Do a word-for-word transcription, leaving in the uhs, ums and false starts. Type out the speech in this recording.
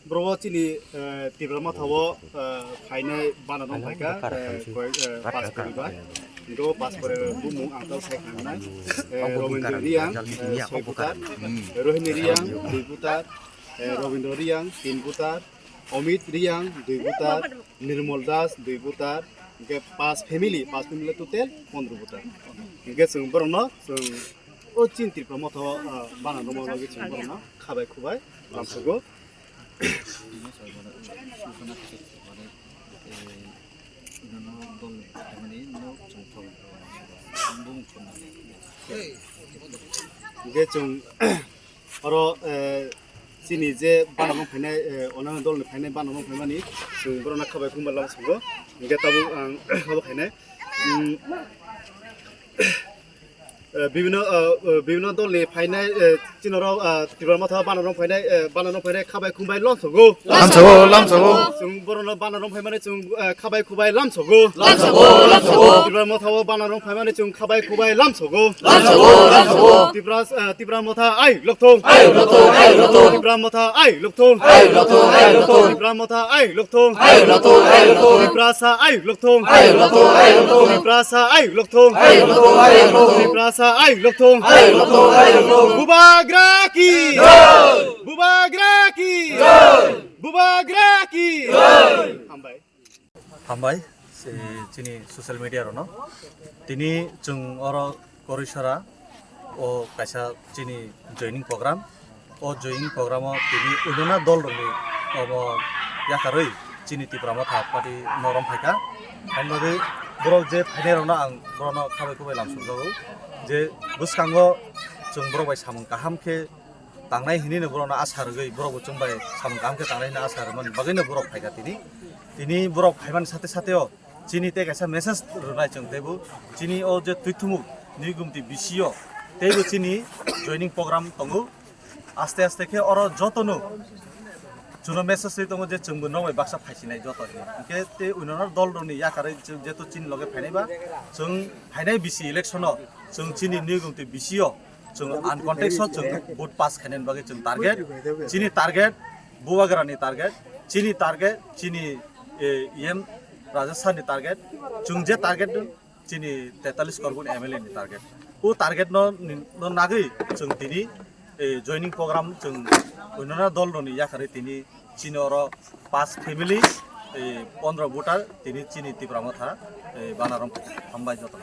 Bro, chini, eh, Tipra Motha o, eh, phainai bana rok phaikha, eh, koi, eh, pas poribar. Hingke o pas poribar bumung ang tau sai khangnai. Eh, Robindra Riyang, eh, soi voter. Rohini Riyang, dui voter. Eh, Robindra Riyang, tin voter. Amit Riyang, dui voter. Nirmal Das, dui voter. Hingke pas family, pas family total pondro voter. Hingke chwng borokno, chwng o chini Tipra Motha o, ah, bana rwma bagwi chwng borokno khabai khubai lamsogo. Hingke chwng oro, eh, chini je bana rok phainai, eh, onano dolni phainai bana rok phaimani chwng borokno khabai khumbai lamsogo. Hingke tabuk ang abo khainai, mm, eh, bibino, eh, eh, bibino dolni phainai, eh, chinorok, eh, Tipra Motha bana rok phainai, eh, bana rok phainai khabai khumbai lamsogo. Lamsogo, lamsogo. Chwng borokno bana rok phaimani chwng, eh, khabai khubai lamsogo. Lamsogo, lamsogo. Tipra Motha o bana rok phaimani chwng khabai khubai lamsogo. Lamsogo, lamsogo. Tipra, eh, Tipra Motha ai lokthong. Ai lokthong, ai lokthong. Tipra Motha ai lokthong. Ai lokthong, ai lokthong. Tipra Motha ai lokthong. Ai lokthong, ai lokthong. Tiprasa ai lokthong. Ai lokthong, ai lokthong. Tiprasa ai lokthong. Ai lokthong, ai lokthong. Tiprasa ai lokthong. Ai lokthong, ai lokthong. Bubagra ki. Jai. Bubagra ki. Jai. Bubagra ki. Jai. Hambai. Hambai, si-, chini social media rokno. Tini chwng oro Korisora o kaisa chini joining program. O joining program o tini unana dol rokni omo yakarwi chini Tipra Motha party norom phaikha. Ani bagwi borok je phainai rokno ang borokno khabai khubai lamsokjago je bwskango chwng borok bai samung kaham khe tangnai hinwi no borokno asa rwgwi borokbo chwng bai samung kaham khe tangnai hinwi asa rwmani bagwino borok phaikha tini. Tini borok phaimani sate sate o chini tei kaisa message rwnai chwng teibo chini o je twithumuk nwi gumti bisi o teibo chini joining program tongo. Aste aste khe oro jotono chwngno message rwi tongo je chwngbo nok bai baksa phaisinai joto hinwi. Hinkhe tei unana dol rokni yakarwi chwng jeto chini loge phainai ba chwng phainai bisi election o chwng chini nwi gumti bisi o chwng uncontest o chwng vote pass khainani bagwi chwng target, chini target, Bubagrani target, chini target, chini, eh, E M Rajasthan ni target, chwng je target dun, chini tetalis korbun M L A ni target. O target no, no nagwi chwng tini, eh, joining program chwng unana dol rokni yakarwi tini chini oro pas family, eh, pondro voter tini chini Tipra Motha, eh, bana rok hambai joto.